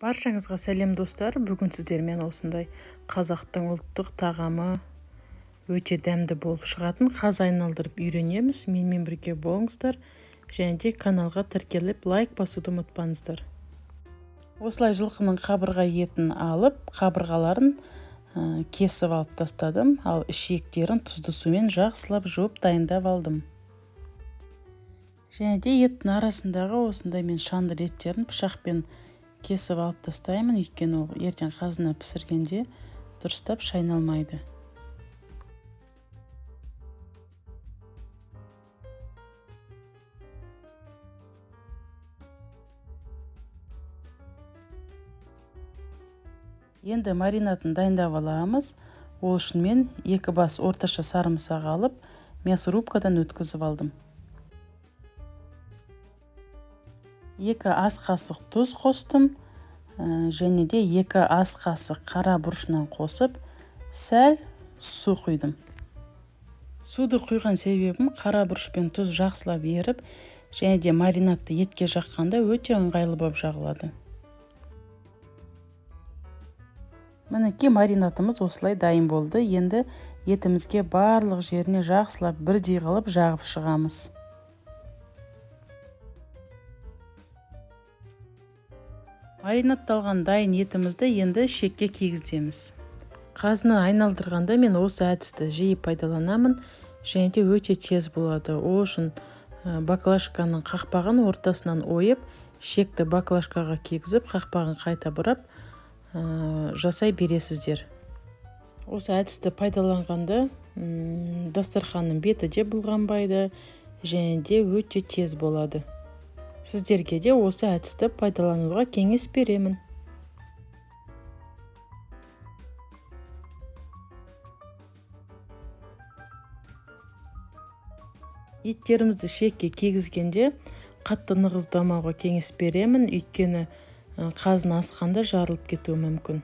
Баршаңызға сәлем, достар! Бүгін сіздермен осындай қазақтың ұлттық тағамы өте дәмді болып шығатын қаз айналдырып үйренеміз. Менімен бірге болыңыздар және де каналға тіркеліп лайк басуды ұмытпаңыздар. Осылай жылқының қабырға етін алып, қабырғаларын кесіп алып тастадым, ал ішектерін тұзды сумен жақсылап жуып дайындап алдым. Және де еттің арасындағы осындай мен шандыр еттерін пышақпен кесіп алып тастаймын, өйткені ол ертең қазына пісіргенде дұрыстап шайналмайды. Енді маринадын дайындап аламыз. Ол үшін мен 2 бас орташа сарымсақ алып, мясорубкадан өткізіп алдым. 2 ас қасық тұз қостым, және де 2 ас қасық қара бұрышынан қосып, сәл су құйдым. Суды құйған себебім қара бұрыш пен тұз жақсылап еріп, және де маринадты етке жаққанда өте ыңғайлы болып жағылады. Мінекей маринадымыз осылай дайын болды. Енді етімізге барлық жеріне жақсылап бірдей қылып жағып шығамыз. Маринадталған дайын етімізді енді шекке кигіземіз. Қазыны айналдырғанда мен осы әдісті жиі пайдаланамын және де өте тез болады. Ол үшін баклажканың қақпағын ортасынан ойып, шекті баклажкаға кигізіп, қақпағын қайта бұрап, жасай бересіздер. Осы әдісті пайдаланғанда, дастарханның беті де былғанбайды және де өте тез болады. Сіздерге де осы әдісті пайдалануға кеңес беремін. Еттерімізді шекке кигізгенде қатты нығыздамауға кеңес беремін, өйткені қазын асқанда жарылып кетуі мүмкін.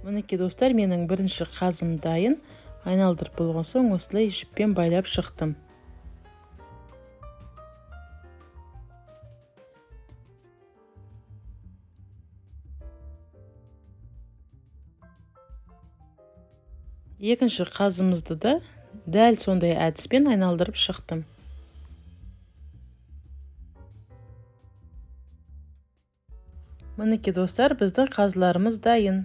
Мінекей достар, менің бірінші қазым дайын. Айналдырып болған соң осылай жіппен байлап шықтым. Екінші қазымызды да дәл сондай әдіспен айналдырып шықтым. Мінекей достар, біздің қазыларымыз дайын.